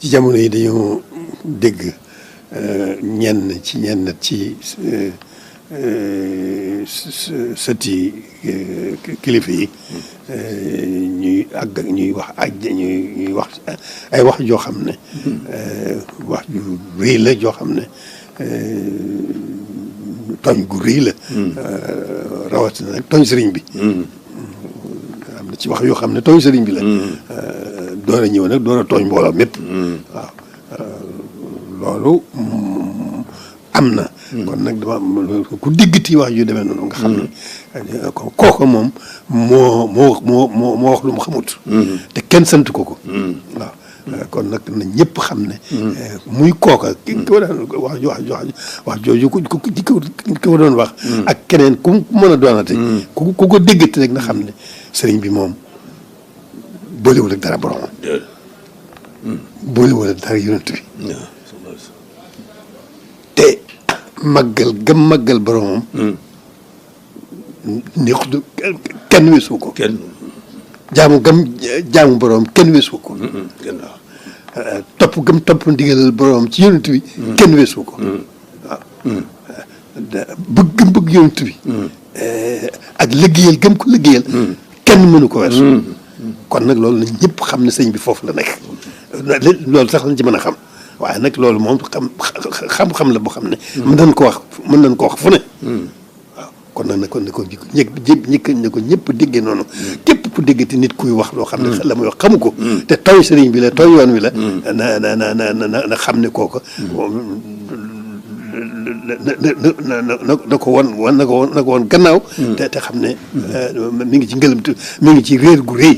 ci jamono yi dañoo dégg ñenn ci sëti kilifa yi ñuy wax ay wax joo xam ne wax ju rëy la joo xam ne tooñ gu rëy la rawatina nag tooñ sëriñ bi am na ci wax yoo xam ne tooñ sëriñ bi la door a ñëw nag door a tooñ mbooloo mépp waaw loolu am na kon nag dama ku diggati wax ju demee noonu nga xam ne kooku moom moo wax lu mu xamut te kenn sant ko waaw kon nag na ñëpp xam ne muy kooka ki ko daan wax jooju ki ko doon wax ak keneen ku mën a doonate ku ko déggati rek na xam ne sëriñ bi moom boolewul ak dara boromam boolewul ak dara yonent bi te màggal boromam neexut kenn weesu ko jaamu boromam kenn weesu ko waaw topp ndigalal boromam ci yonent bi kenn weesu ko waaw bëgg yonent bi ak liggéeyal gëm ko liggéeyal kenn mënu ko weesu kon nag loolu na ñëpp xam ne sëñ bi foofu la nekk loolu sax lañ ci mën a xam waaye nag loolu moom xam-xam la boo xam ne mën nañ ko wax fu ne waaw kon nag ne ko ñëpp déggee noonu képp ku déggati nit kuy wax loo xam ne la muy wax xamu ko te tooy sëriñ bi la tooy yoon wi la na xam ne kooku na ko woon gannaaw te xam ne mi ngi ci ngëlëmtu mi ngi ci réer gu rëy